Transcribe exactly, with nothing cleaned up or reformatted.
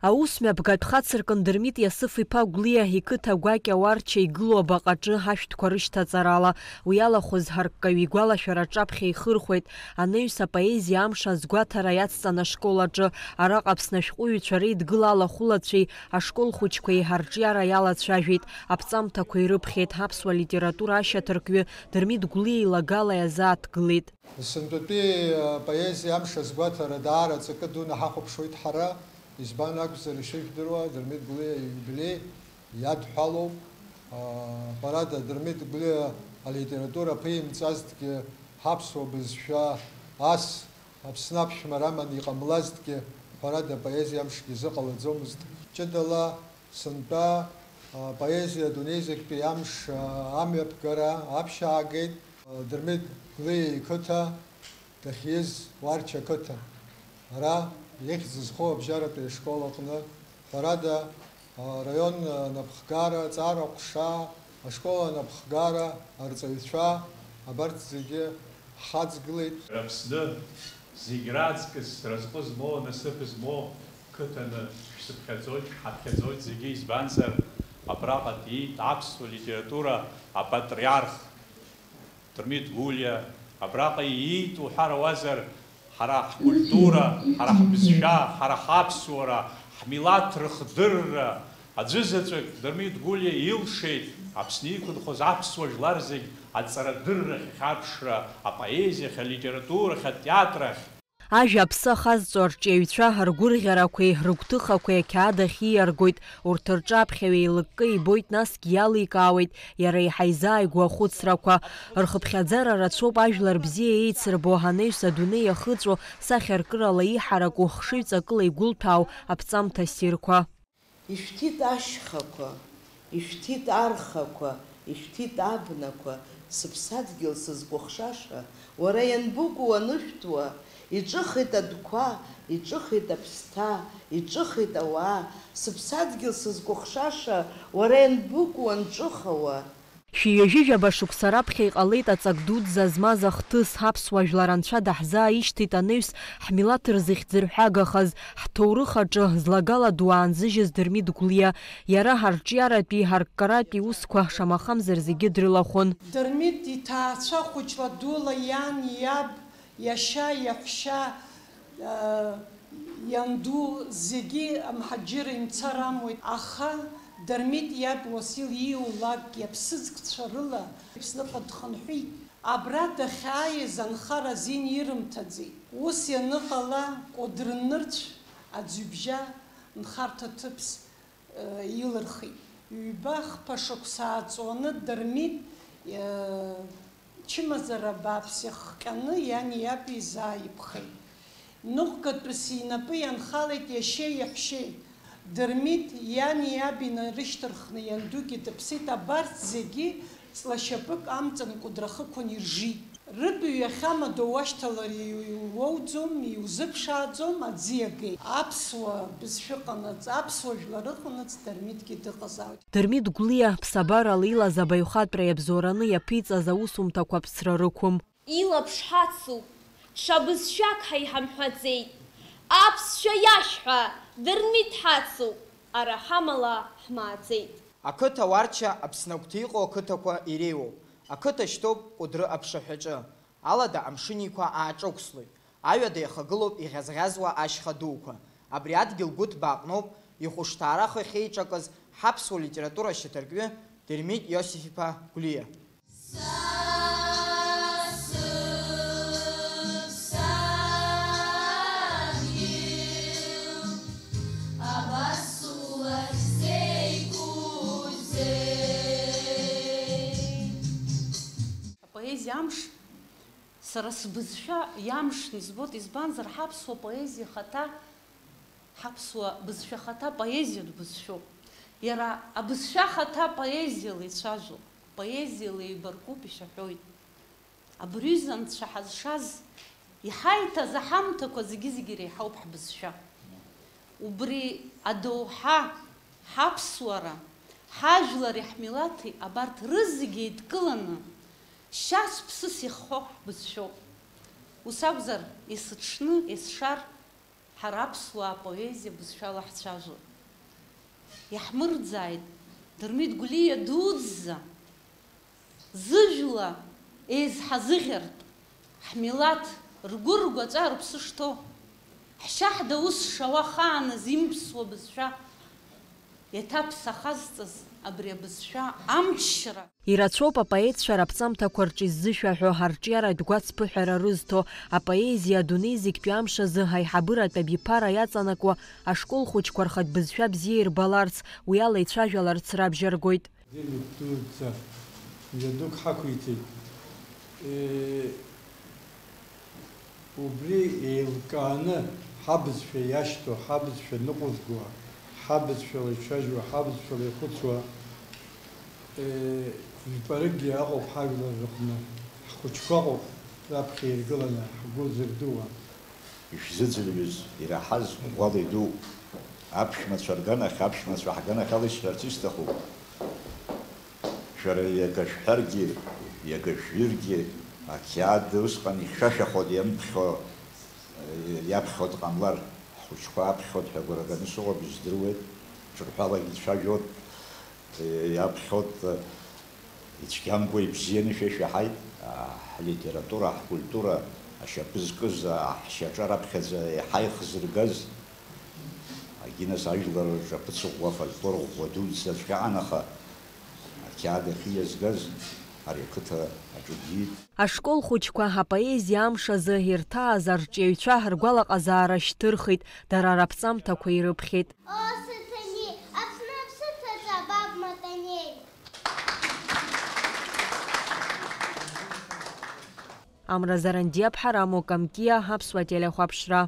Аус мҩаԥгатә хацыркын Дырмит Иасыф-иԥа Гәлиа иқыҭа гәакьа Уарча игылоу абаҟаҿы ашәҭқәа рышьҭаҵарала. Уи алахәыз ҳарккаҩы игәалашәара аҿаԥхьа ихырхәеит, анаҩс апоезиа амш азгәаҭара иацҵан ашкол аҿы. Араҟа Аԥсны ашәҟәыҩҩцәа реидгыла алахәылацәеи ашкол хәыҷқәеи арҿиара иалацәажәеит, аԥҵамҭақәа ирыԥхьеит, аԥсуа литература ашьаҭаркҩы Дырмит Гәлиа илагала иазааҭгылеит. Сынтәатәи апоезиа амш азгәаҭара даара ҵакы дуны ҳахәаԥшуеит ҳара, избан акәзар, ишыжәдыруа, Дырмит Гәлиа ииубилеи иадҳәалоуп. Ҳәарада, Дырмит Гәлиа алитература ԥимҵазҭгьы, ҳаԥсуа бызшәа ас Аԥсны аԥшәма роман иҟамлазҭгьы, ҳәарада, апоезиа амшгьы изыҟалаӡомызт. Ҷыдала сынтәа апоезиа адунеи зегьтәи амш амҩаԥгара аԥшьаагеит. Дырмит Гәлиа иқыҭа дахьиз Уарча ақыҭан. Ара ихьӡ зху абжьаратәи ашкол аҟны, ҳәарада, араион анапхгара, аҵара ҟәша, ашкол анапхгара, арҵаҩцәа, абарҭ зегьы ҳхаҵгылеит. Аԥсны зегь раҵкыс разҟы змоу, насыԥ змоу қыҭаны шәсыԥхьаӡоит, шәҳаԥхьаӡоит зегьы, избанзар, абраҟа диит аԥсуа литература апатриарх Дырмит Гәлиа, абраҟа ииит уҳәар ауазар, ҳара ҳкультура, ҳара ҳбызшәа, ҳара ҳаԥсуара, ҳмилаҭ рыхдырра, аӡәызаҵәык Дырмит Гәлиа илшеит Аԥсны иқәынхоз аԥсуа жәлар зегь аҵарадыррахь ахьаԥшра, апоезиахь, алитературахь, атеатрахь. Ажәа аԥсы ахазҵо арҿиаҩцәа ргәырӷьарақәеи рыгәҭыхақәеи ақьаад ахь ииаргоит, урҭ рҿы аԥхьаҩ еилыкка ибоит, насгьы иаликаауеит, иара еиҳа изааигәоу ахәыцрақәа. Рхыԥхьаӡара рацәоуп ажәлар бзиа еицырбо, анаҩс адунеи иахыҵәо, сахьаркырала иҳараку, хшыҩҵакыла игәылҭәаау аԥҵамҭа ссирқәа. Ишәҭит ашьхақәа, ишәҭит архақәа, ишәҭит абнақәа, сыԥсадгьыл сызкәыхшаша, уара ианбыкәу уанышәҭуа, иҿыхеит адәқәа, иҿыхеит аԥсҭа, иҿыхеит ауаа, сыԥсадгьыл сызкәыхшаша, уара ианбыкәу уанҿыхауа? Шәи ҩажәи жәаба шықәса раԥхьа иҟалеит аҵак дуӡӡа змаз ахҭыс, аԥсуа жәлар анцәа даҳзааишьҭит анаҩс, ҳмилаҭ рзыхьӡырҳәагахаз, ҳҭоурых аҿы злагала ду аанзыжьыз Дырмит Гәлиа. Иара ҳарҿиаратәи, ҳарккаратәи усқәа шамахамзар зегьы дрылахәын. Дырмит иҭаацәа хәыҷла-дула иан, иаб, иашьа, иаҳәшьа, Ианду зегьы амҳаџьырра имцар амуит, аха Дырмит иаб Уасил ииулакгьы аԥсыӡкцәа рыла Аԥсныҟа дхынҳәит. Абра дахьааиз анхара азин ирымҭаӡеит. Ус ианыҟала, Кәыдры нырцә аӡҩыбжьа нхарҭа ҭыԥс илырхит. Ҩба-хԥа шықәса ааҵуаны Дырмит, э, чымазара бааԥс иахҟьаны иани иаби изааиԥхеит. Ныҟәгатәыс инапы ианхалеит иашьеи иаҳәшьеи. Дырмит иани иаби нарышьҭырхны иандугьы дыԥсит, абарҭ зегьы ҵла шьапык амҵан Кәыдры ахықәан иржит. Рыбаҩ иахьамадоу уашьҭалар иу-, иу-, иуоуӡом, иузыԥшааӡом, аӡы иагеит. Аԥсуа бызшәа ыҟанаҵ, аԥсуа жәлар ыҟанаҵ Дырмитгьы дыҟазаауеит. Дырмит Гәлиа ԥсабарала илаз абаҩхатәра иабзоураны иаԥиҵаз аусумҭақәа ԥсра рықәым. Илаԥш ҳацуп, ҽа бызшәак ҳаиҳамҳәаӡеит. Аԥсшәа иашәҳәа, Дырмит ҳацуп, ара ҳамала ҳмааӡеит. Ақыҭа Уарча Аԥсны агәҭа иҟоу ақыҭақәа иреиуоуп. Ақыҭа шьҭоуп Кәыдры аԥшаҳәаҿы. Алада амшын еиқәа ааҿықәслоит. Аҩада иахагылоуп иӷьазӷьазуа ашьха дуқәа. Абри адгьыл гәыҭбаа аҟноуп ихәышҭаара ахы ахьеиҿакыз ҳаԥсуа литература ашьаҭаркҩы Дырмит Иосиф-иԥа Гәлиа. Апоезиа амш сара сбызшәа иамшны избоит, избанзар, ҳаԥсуа поезиа хаҭа, ҳаԥсуа бызшәа хаҭа поезиатә бызшәоуп. Иара абызшәа хаҭа поезиала ицәажәоуп, поезиала еибаркуп, ишәаҳәоит. Абри аҩыза анцәа ҳазшаз, иҳаиҭаз аҳамҭақәа зегьы-зегьы иреиҳауп ҳбызшәа. Убри адоуҳа, ҳаԥсуара, ҳажәлари ҳмилаҭи абарҭ рызегьы еидкыланы, шьас-ԥсыс иххо ҳбызшәоуп. Ус акәзар, есыҽны, есшар, Ҳара аԥсуаа апоезиа бызшәала ҳцәажәоит. Иаҳмырӡааит, Дырмит Гәлиа дуӡӡа, зыжәла еизҳазыӷьартә, ҳмилаҭ ргәы ргәаҵәа рыԥсы шҭоу, ҳшьаҳда ус шауа ахааназ имԥсуа бызшәа иаҭаԥсахазҵаз абри абызшәа амчра. Ирацәоуп апоетцәа раԥҵамҭақәа рҿы иззышәаҳәо, арҿиаратә гәацԥыҳәара рызҭо, апоезиа адунеи зегьтәи амш азы аиҳабыратә абиԥара иаҵанакуа ашкол хәыҷқәа рхатә бызшәа бзиа ирбаларц, уи ала ицәажәаларц рабжьаргоит. Дырмит дуӡӡа мҩадук ҳақәиҵеит. Е, Убри еилкааны ҳабызшәа иашьҭоу, ҳабызшәа ныҟәызго, ҳабызшәала ицәажәо, ҳабызшәала ихәыцуа, е, жәпарыкгьы ыҟоуп ҳажәлар рыҟны. Ҳхәыҷқәа ыҟоуп раԥхьа иргыланы ҳгәы зырдыруа. Ишәзыӡырҩыз, ираҳаз ӷәӷәала идууп. Аԥшәмацәа рганахь, аԥшәмацәа ҳганахь ала исҳәарц исҭаху. Шәара иага шәҳәаргьы, иага шәҩыргьы, ақьаад усҟан ихьшәашәахоит иамԥхьо, иаԥхьо дҟамлар, ҳхәыҷқәа аԥхьоит ҳәа агәра ганы сыҟоуп, издыруеит, ҿырҳәалагьы ицәажәоит, иаԥхьоит, ицәгьамкәа ибзианы шәа ишәаҳаит, ҳлитература, ҳкультура ашьапы зкыз, ҳшьаҿа раԥхьаӡа еиҳа ихзыргаз, агинас ажәлар рҿы аԥыцыӷәӷәа, афольклор ӷәӷәа дуӡӡаҵәҟьа аан, аха ақьаад ахьы иазгаз ари ақыҭа аҿы диит. Ашкол хәыҷқәа апоезиа амш азы ирҭааз арҿиаҩцәа ргәалаҟазаара шьҭырхит, дара раԥҵамҭақәа ирыԥхьеит. О, Саҭани, Аԥсны аԥсыҭаҿы абаб Матанеи! Амра Зарандиаԥҳа, Рамо Камкиа, Аԥсуа телехәаԥшра.